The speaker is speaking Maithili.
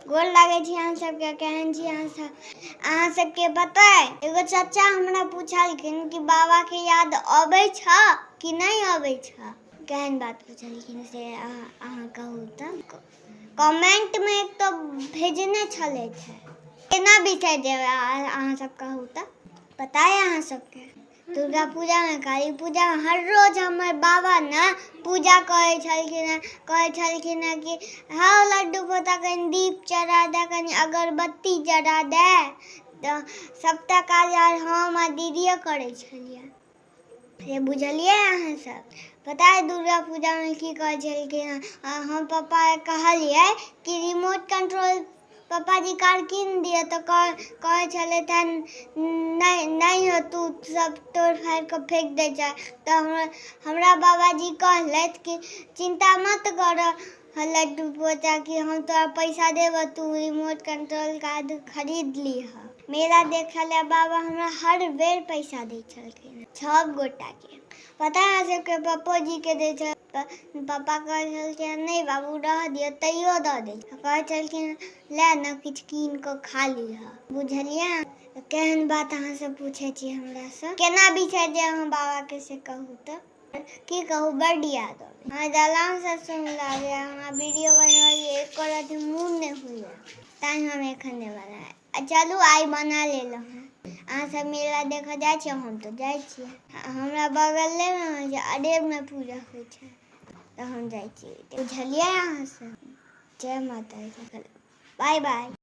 गोर लागै छी अहाँ सबके। केहन छी अहाँ सब? अहाँ सबके पता है, एगो चाचा हमरा पूछलखिन कि बाबा के याद अबै छ कि नहि अबै छ। केहन बात पूछलखिन से अहाँ कहू तऽ कमेंट में एक तो भेजने छलथि। केना बिसरि जेबै अहाँ सब कहू तऽ? पता है अहाँ सबके, दुर्गा पूजामे, काली पूजामे हर रोज हमर बाबा ने पूजा करै छलखिन हँ। कहै छलखिन हँ कि हँ लड्डू पोता, कनि दीप जरा दे, कनि अगरबत्ती जरा दे। तऽ सभटा काज आर हम आ दीदिए करै छलियै से बुझलियै अहाँ सब? पता है दुर्गा पूजामे की कहै छलखिन हँ? हम पप्पाके कहलियै कि रिमोट कंट्रोल पप्पाजी कार कीन दिअ, तऽ कहै छलथि हन नहि नहि हो, तू सब तोड़ि फाड़ि कऽ फेंक दै छै। तऽ हमरा बाबाजी कहलथि कि चिन्ता मत कर लड्डू पोता, कि हम तोरा पैसा देबऽ, तू रिमोट कंट्रोल कार खरीद लिहऽ। मेला देखऽ लए बाबा हमरा हर बेर पैसा दै छलखिन सब गोटाके। पता है अहाँ सबके, पप्पो जीके दै छल। पप्पा कहै छलखिन नहि बाबू, रह दियौ, तैयो दऽ दै। कहै छलखिन ले ने, किछु कीन कऽ खा लिहऽ। बुझलियै केहन बात अहाँ सब पूछै छी हमरासँ? केना बिसरि जायब हम बाबाके से कहू तऽ? की कहू, बड्ड याद अबै। हमरा दलान सब सुन लागैया। हमरा वीडियो बनबैके एको रति मोन नहि होइया, तैं हम एखन नहि बना। चलू, आइ बना लेलहुँ हँ। अहाँ सब मेला देखऽ जाइ छियै? हम तऽ जाइ छियै। हमरा बगलेमे होइ छै, अरेबमे पूजा होइ छै, तऽ हम जाइ छियै। बुझलियै अहाँ सब? जय माता दी। Bye bye.